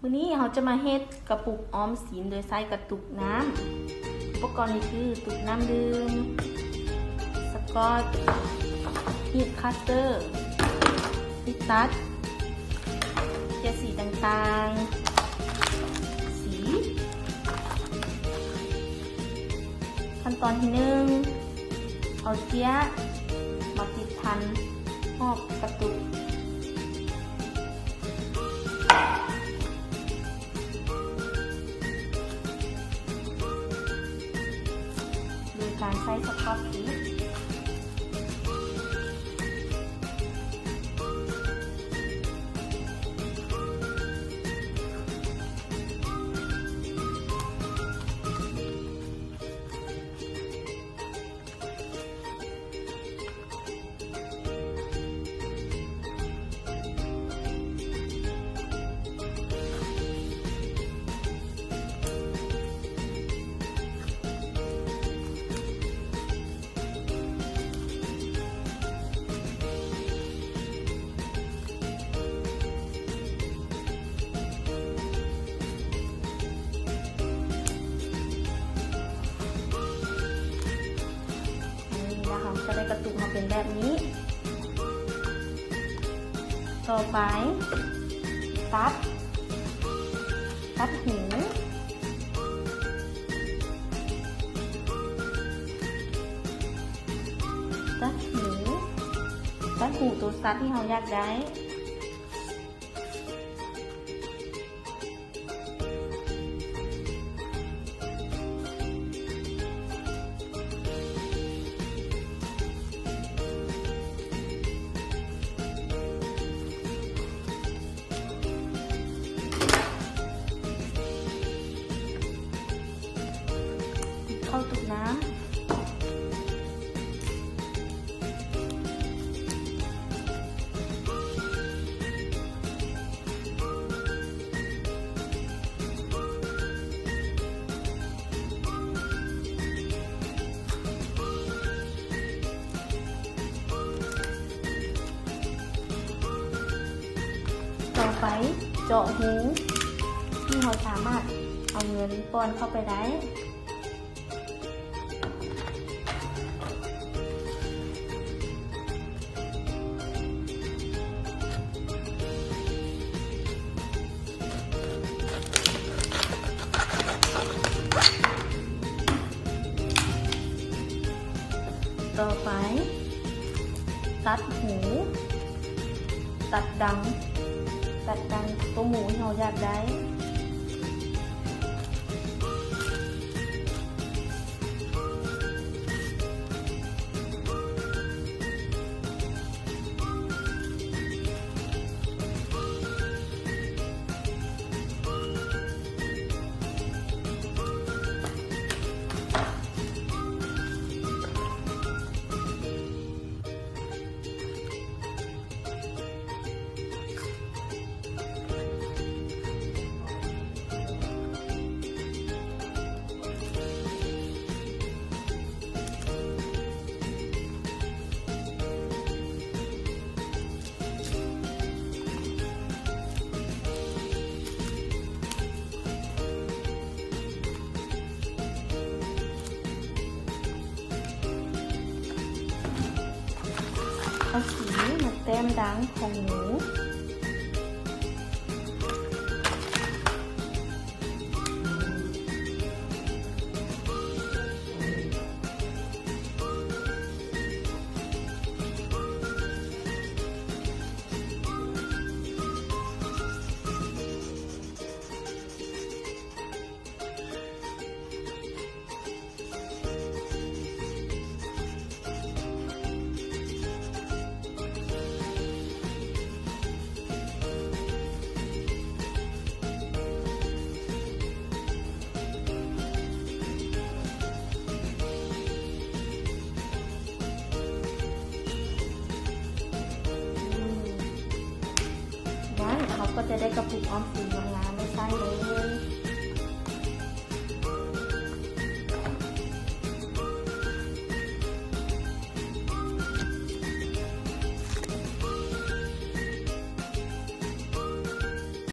ມື້ນີ້ເຮົາຈະມາເຮັດກະປຸກອອມສິນໂດຍໃຊ້ກະຕຸກນ້ຳ. ອຸປະກອນນີ້ຄືຕຸກນ້ຳດື່ມ, ສະກອດ, ມີດຄັດເຕີ, ມີດຕັດ, ເຈ້ຍສີຕ່າງໆ, ສີ. ຂັ້ນຕອນທີໜຶ່ງ ເອົາເຈ້ຍມາຕິດພັນຮອບກະຕຸກ ໂດຍການໃຊ້ສະກອດຕິດ. ນີ້ ແລ້ວເຮົາກະໄດ້ກະຕຸກມາເປັນແບບນີ້. ຕໍ່ໄປ ຕັດ ຕັດຫູ ຕັດຫູ ຕັດຫູໂຕສັດທີ່ເຮົາຢາກໄດ້. ເຂົ້າຕຸກນ້ຳ. ຕໍ່ໄປ ເຈາະຮູທີ່ເຮົາສາມາດເອົາເງິນປ່ອນເຂົ້າໄປໄດ້. ຕໍ່ໄປ ຕັດຫູ ຕັດດັງ ຕັດດັງໂຕໝູທີ່ເຮົາຢາກໄດ້. ເອົາສີມາແຕ້ມດັງຂອງໝູ. ອືມ ນັ້ນເຮົາກໍຈະໄດ້ກະປຸກອອມສິນງາມໆໄວ້ໃຊ້ເລີຍ.